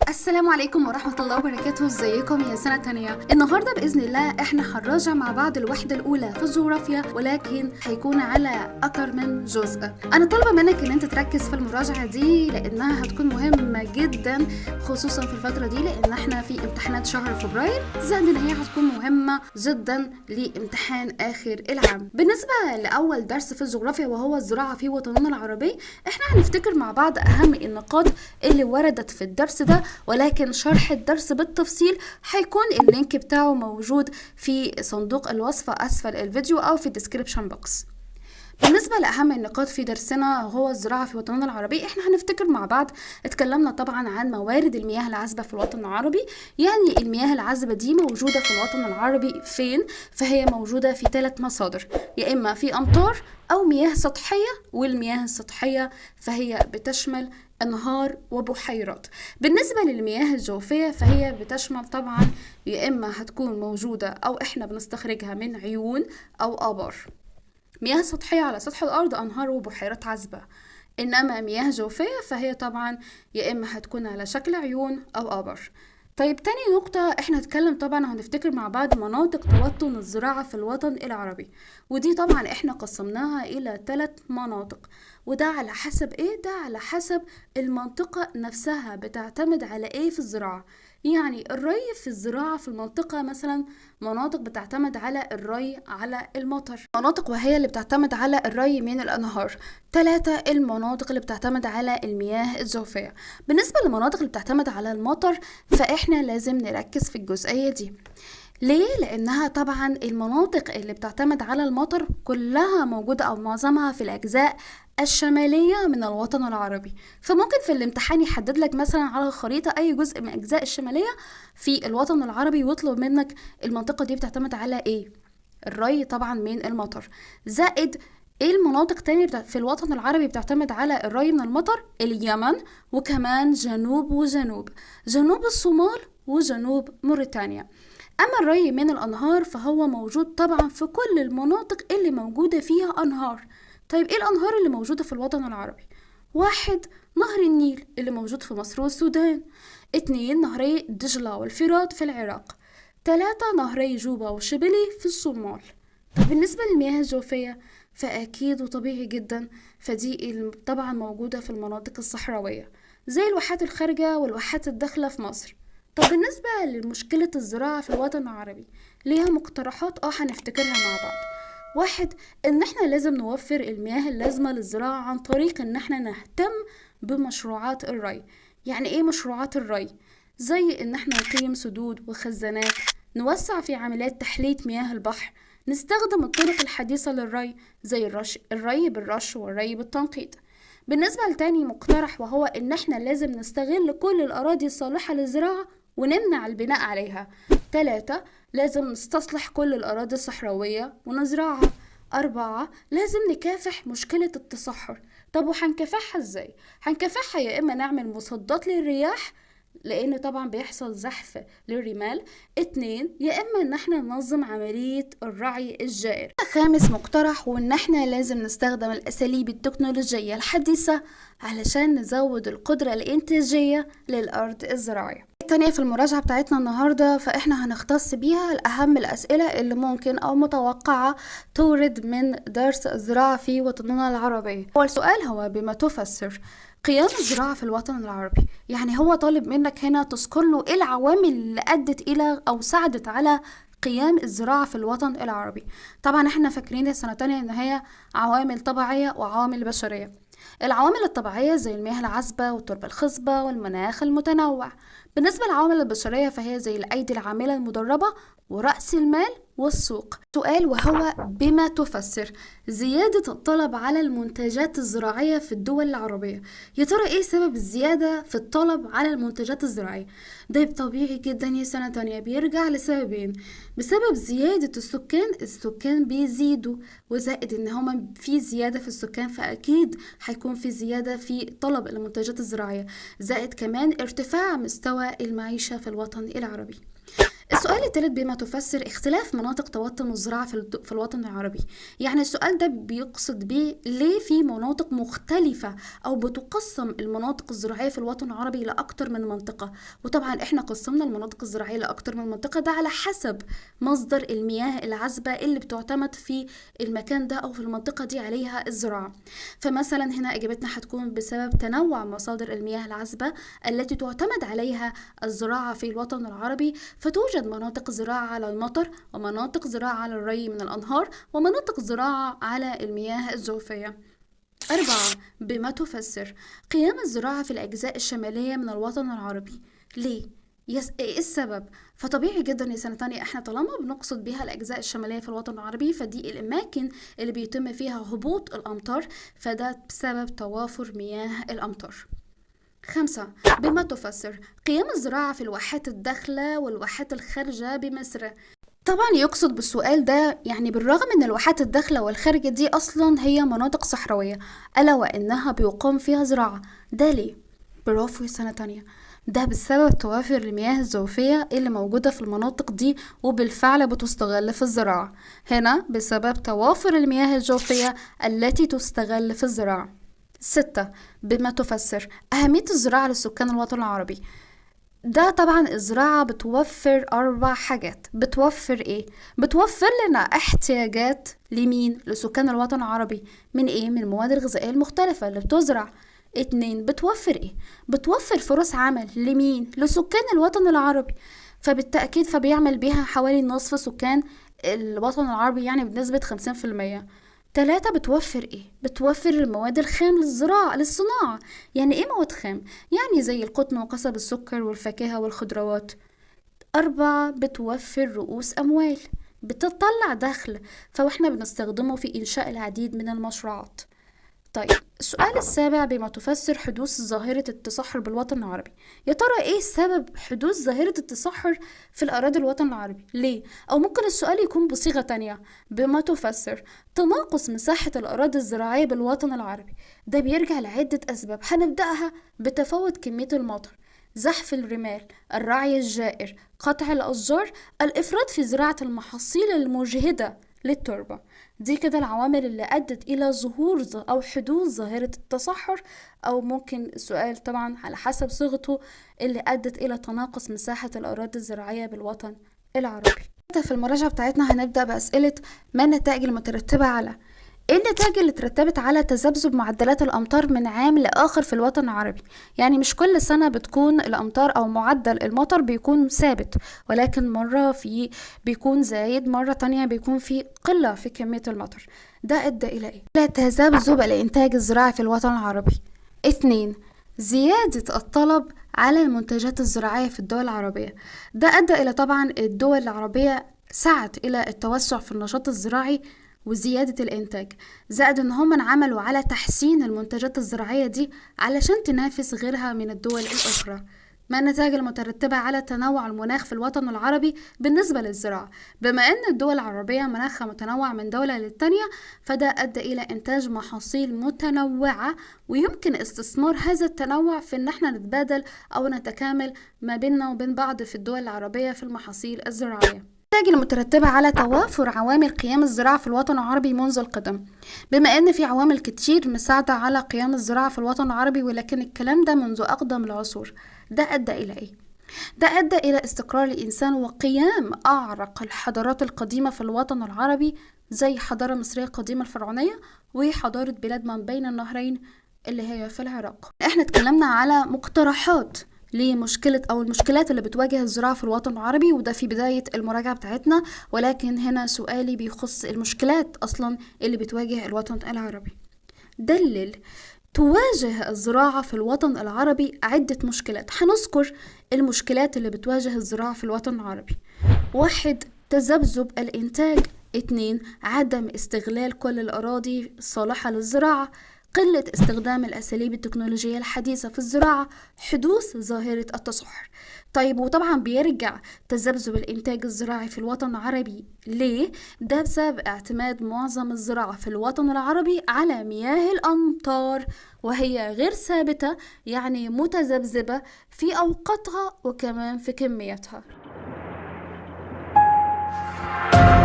السلام عليكم ورحمة الله وبركاته. ازيكم يا سنة تانية؟ النهاردة بإذن الله احنا هنراجع مع بعض الوحدة الأولى في الجغرافيا، ولكن هيكون على أكتر من جزء. أنا طالبة منك إن أنت تركز في المراجعة دي لأنها هتكون مهمة جدا، خصوصا في الفترة دي لأن احنا في امتحانات شهر فبراير، زائد إن هي هتكون مهمة جدا لامتحان آخر العام. بالنسبة لأول درس في الجغرافيا وهو الزراعة في وطننا العربي، احنا هنفتكر مع بعض أهم النقاط اللي وردت في الدرس ده، ولكن شرح الدرس بالتفصيل هيكون ال link بتاعه موجود في صندوق الوصف أسفل الفيديو أو في ال description box. بالنسبة لأهم النقاط في درسنا هو الزراعة في وطننا العربي، احنا هنفتكر مع بعض اتكلمنا طبعا عن موارد المياه العذبة في الوطن العربي. يعني المياه العذبة دي موجودة في الوطن العربي فين؟ فهي موجودة في 3 مصادر، يا إما في أمطار أو مياه سطحية، والمياه السطحية فهي بتشمل أنهار وبحيرات. بالنسبة للمياه الجوفية فهي بتشمل طبعا يا إما هتكون موجودة أو إحنا بنستخرجها من عيون أو آبار. مياه سطحية على سطح الأرض أنهار وبحيرات عذبة، إنما مياه جوفية فهي طبعا يا إما هتكون على شكل عيون أو آبار. طيب تاني نقطة احنا هنتكلم طبعا هنفتكر مع بعض مناطق توطن الزراعة في الوطن العربي، ودي طبعا احنا قسمناها إلى 3 مناطق، وده على حسب ايه؟ ده على حسب المنطقة نفسها بتعتمد على ايه في الزراعة. يعني الري في الزراعة في المنطقة مثلا مناطق بتعتمد على الري على المطر، مناطق وهي اللي بتعتمد على الري من الأنهار، 3 المناطق اللي بتعتمد على المياه الجوفية. بالنسبة للمناطق اللي بتعتمد على المطر فإحنا لازم نركز في الجزئية دي. ليه؟ لأنها طبعا المناطق اللي بتعتمد على المطر كلها موجودة أو معظمها في الأجزاء الشمالية من الوطن العربي، فممكن في الامتحان يحدد لك مثلا على الخريطة أي جزء من أجزاء الشمالية في الوطن العربي ويطلب منك المنطقة دي بتعتمد على إيه؟ الري طبعا من المطر. زائد إيه المناطق تاني في الوطن العربي بتعتمد على الري من المطر؟ اليمن، وكمان جنوب وجنوب، جنوب الصومال وجنوب موريتانيا. أما الري من الأنهار فهو موجود طبعا في كل المناطق اللي موجودة فيها أنهار. طيب إيه الأنهار اللي موجودة في الوطن العربي؟ 1 نهر النيل اللي موجود في مصر والسودان، 2 نهري دجلة والفرات في العراق، 3 نهري جوبا وشبلي في الصومال. طب بالنسبة للمياه الجوفية فأكيد وطبيعي جدا فدي طبعا موجودة في المناطق الصحراوية زي الواحات الخارجة والواحات الداخلة في مصر. طب بالنسبة لمشكلة الزراعة في الوطن العربي ليها مقترحات هنفتكرها مع بعض. 1 ان احنا لازم نوفر المياه اللازمة للزراعة عن طريق ان احنا نهتم بمشروعات الري. يعني ايه مشروعات الري؟ زي ان احنا نقيم سدود وخزانات، نوسع في عمليات تحلية مياه البحر، نستخدم الطرق الحديثة للري زي الري بالرش والري بالتنقيط. بالنسبة لتاني مقترح وهو ان احنا لازم نستغل كل الأراضي الصالحة للزراعة ونمنع البناء عليها. 3 لازم نستصلح كل الأراضي الصحراوية ونزرعها. 4 لازم نكافح مشكلة التصحر. طب وهنكافحها ازاي؟ هنكافحها يا إما نعمل مصدات للرياح لأن طبعا بيحصل زحف للرمال، 2 يا إما إن احنا ننظم عملية الرعي الجائر. 5 مقترح وإن احنا لازم نستخدم الأساليب التكنولوجية الحديثة علشان نزود القدرة الإنتاجية للأرض الزراعية. التانية في المراجعة بتاعتنا النهاردة فإحنا هنختص بيها الأهم الأسئلة اللي ممكن أو متوقعة تورد من درس الزراعة في وطننا العربي. أول سؤال هو بما تفسر قيام الزراعة في الوطن العربي. يعني هو طالب منك هنا تذكر له إيه العوامل اللي أدت إلى أو ساعدت على قيام الزراعة في الوطن العربي. طبعا احنا فاكرين السنة التانية إن هي عوامل طبيعية وعوامل بشرية. العوامل الطبيعية زي المياه العذبة والتربة الخصبة والمناخ المتنوع. بالنسبة للعوامل البشرية فهي زي الأيدي العاملة المدربة ورأس المال والسوق. سؤال وهو بما تفسر زيادة الطلب على المنتجات الزراعية في الدول العربية. يا ترى ايه سبب الزيادة في الطلب على المنتجات الزراعية؟ ده طبيعي جدا يا سنة تانية، بيرجع لسببين: بسبب زيادة السكان، السكان بيزيدوا، وزائد ان هما في زيادة في السكان فأكيد هيكون في زيادة في طلب المنتجات الزراعية، زائد كمان ارتفاع مستوى المعيشة في الوطن العربي. السؤال الثالث بما تفسر اختلاف مناطق توطن الزراعة في الوطن العربي. يعني السؤال ده بيقصد بيه ليه في مناطق مختلفة أو بتقسم المناطق الزراعية في الوطن العربي لأكتر من منطقة. وطبعا احنا قسمنا المناطق الزراعية لأكتر من منطقة ده على حسب مصدر المياه العذبة اللي بتعتمد في المكان ده أو في المنطقة دي عليها الزراعة. فمثلا هنا إجابتنا هتكون بسبب تنوع مصادر المياه العذبة التي تعتمد عليها الزراعة في الوطن العربي، فتوجد مناطق زراعة على المطر، ومناطق زراعة على الري من الأنهار، ومناطق زراعة على المياه الجوفية. 4 بما تفسر قيام الزراعة في الأجزاء الشمالية من الوطن العربي. ليه؟ إيه السبب؟ فطبيعي جدا يا سنة تانية احنا طالما بنقصد بيها الأجزاء الشمالية في الوطن العربي فدي الأماكن اللي بيتم فيها هبوط الأمطار، فده بسبب توافر مياه الأمطار. 5 بما تفسر قيام الزراعة في الواحات الداخلة والواحات الخارجة بمصر. طبعا يقصد بالسؤال ده يعني بالرغم ان الواحات الداخلة والخارجة دي اصلا هي مناطق صحراوية الا وانها بيقام فيها زراعة، ده ليه؟ برافو يا سنة تانية، ده بسبب توافر المياه الجوفية اللي موجودة في المناطق دي وبالفعل بتستغل في الزراعة. هنا بسبب توافر المياه الجوفية التي تستغل في الزراعة. 6 بما تفسر أهمية الزراعة لسكان الوطن العربي. ده طبعا الزراعة بتوفر 4 حاجات. بتوفر ايه؟ بتوفر لنا احتياجات لمين؟ لسكان الوطن العربي من ايه؟ من المواد الغذائية المختلفة اللي بتزرع. 2 بتوفر ايه؟ بتوفر فرص عمل لمين؟ لسكان الوطن العربي، فبالتأكيد فبيعمل بيها حوالي نصف سكان الوطن العربي يعني بنسبة 50%. 3 بتوفر ايه؟ بتوفر المواد الخام للزراعة للصناعة. يعني ايه مواد خام؟ يعني زي القطن وقصب السكر والفاكهة والخضروات. 4 بتوفر رؤوس أموال، بتطلع دخل، فاحنا بنستخدمه في إنشاء العديد من المشروعات. طيب السؤال السابع بما تفسر حدوث ظاهرة التصحر بالوطن العربي. يا ترى ايه سبب حدوث ظاهرة التصحر في الأراضي الوطن العربي؟ ليه؟ أو ممكن السؤال يكون بصيغة تانية، بما تفسر تناقص مساحة الأراضي الزراعية بالوطن العربي. ده بيرجع لعدة أسباب هنبدأها بتفاوت كمية المطر، زحف الرمال، الرعي الجائر، قطع الأشجار، الإفراط في زراعة المحاصيل المجهدة للتربة. دي كده العوامل اللي أدت إلى ظهور أو حدوث ظاهرة التصحر، أو ممكن السؤال طبعا على حسب صيغته اللي أدت إلى تناقص مساحة الأراضي الزراعية بالوطن العربي. في المراجعة بتاعتنا هنبدأ بأسئلة ما النتائج المترتبة على ايه النتائج اللي ترتبت على تذبذب معدلات الأمطار من عام لآخر في الوطن العربي. يعني مش كل سنة بتكون الأمطار أو معدل المطر بيكون ثابت، ولكن مرة في بيكون زايد، مرة تانية بيكون في قلة في كمية المطر. ده أدى إلى ايه؟ إلى تذبذب الإنتاج الزراعي في الوطن العربي. 2 زيادة الطلب على المنتجات الزراعية في الدول العربية. ده أدى إلى طبعا الدول العربية سعت إلى التوسع في النشاط الزراعي وزيادة الإنتاج، زائد إن هم عملوا على تحسين المنتجات الزراعية دي علشان تنافس غيرها من الدول الأخرى. ما النتائج المترتبة على تنوع المناخ في الوطن العربي بالنسبة للزراعة؟ بما أن الدول العربية مناخها متنوع من دولة للتانية، فده أدى إلى إنتاج محاصيل متنوعة، ويمكن استثمار هذا التنوع في إن احنا نتبادل أو نتكامل ما بيننا وبين بعض في الدول العربية في المحاصيل الزراعية. النتائج المترتبة على توافر عوامل قيام الزراعة في الوطن العربي منذ القدم. بما أن في عوامل كتير مساعدة على قيام الزراعة في الوطن العربي، ولكن الكلام ده منذ أقدم العصور. ده أدى إلى إيه؟ ده أدى إلى استقرار الإنسان وقيام أعرق الحضارات القديمة في الوطن العربي، زي حضارة مصرية القديمة الفرعونية وحضارة بلاد من بين النهرين اللي هي في العراق. احنا اتكلمنا على مقترحات لمشكلة أو المشكلات اللي بتواجه الزراعة في الوطن العربي، وده في بداية المراجعة بتاعتنا، ولكن هنا سؤالي بيخص المشكلات أصلا اللي بتواجه الوطن العربي. دلل تواجه الزراعة في الوطن العربي عدة مشكلات. هنذكر المشكلات اللي بتواجه الزراعة في الوطن العربي. 1 تذبذب الإنتاج. 2 عدم استغلال كل الأراضي الصالحة للزراعة، قلة استخدام الأساليب التكنولوجية الحديثة في الزراعة، حدوث ظاهرة التصحر. طيب وطبعا بيرجع تذبذب الإنتاج الزراعي في الوطن العربي ليه؟ ده بسبب اعتماد معظم الزراعة في الوطن العربي على مياه الأمطار، وهي غير ثابتة، يعني متذبذبة في أوقاتها وكمان في كميتها. you.